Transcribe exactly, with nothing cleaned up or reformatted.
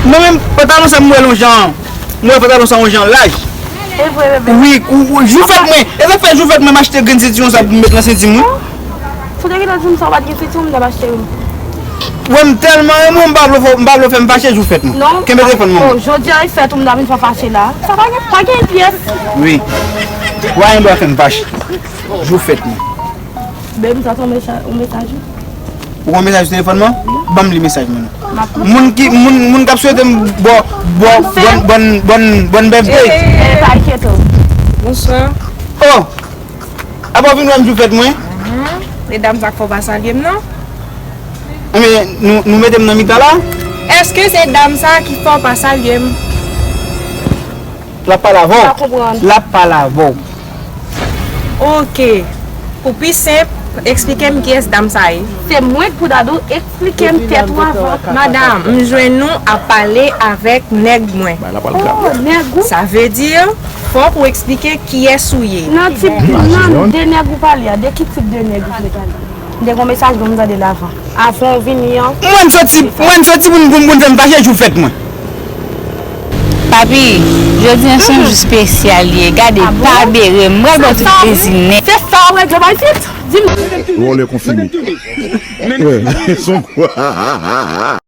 Mwen menm, pantalon sa m wè l on jan, m wè pantalon sa on jan laj. E vre, bebe. Wi, ou, ou, jou fèt mwen. E sa k fè jou fèt mwen m achte grenn sentiwon sa pou m met nan senti m, wi. Ou te gentan di m sa w pa t gen sentiwon, m t ap achte yon. Wè m tèlman renmen w, m pa vle w fè, m pa vle w fè m fache jou fèt mwen. Non. Kenbe telefòn mwen. Bon, jodi a e fèt ou, m ta vin fè w fache la. Sa pa gen, pa gen pyès. Wi. W a gen dwa fè m fache. Jou fèt mwen. Bebe, m sa t yon mesaj, yon mesaj, wi. Ou gon mesaj sou telefòn mwen? Ban m li mesaj mwen non. Moun ki, moun, moun k ap swete m bò, bò, bòn, bòn, bòn, bòn birthday. E, e, pa enkyete w. Bonswa. Oh! Apa w vin wè m jou fèt mwen? Mhm. E dam sa k fè w pa salye m non? Enben, nou, nou mete m nan mitan la? Èske se dam sa ki fè w pa salye m? L ap pale avè w. L ap pale avè w. Ok. Pou pi senp, eksplike m kiyès dam sa ye. Se mwen k pou dadou, eksplike m tèt ou avan. Madanm, m jwenn nou ap pale avèk nèg mwen. Oh, nèg ou? Sa vle di, fòk ou eksplike kiyès ou ye. Nan tip, nan de nèg ou pale a, de ki tip de nèg ou vle pale? M te gon mesaj ban m tande l avan. Avan w vini an. Mwen m soti, mwen m soti pou n, pou n, pou n fè m fache jou fèt mwen. Papi, jodi an se yon jou espesyal li ye. Gade, pa bere m, m pral ba w ti plezi nèt. Se sa w regle bay fit? Di m. Wòlè konfime. Son kwa.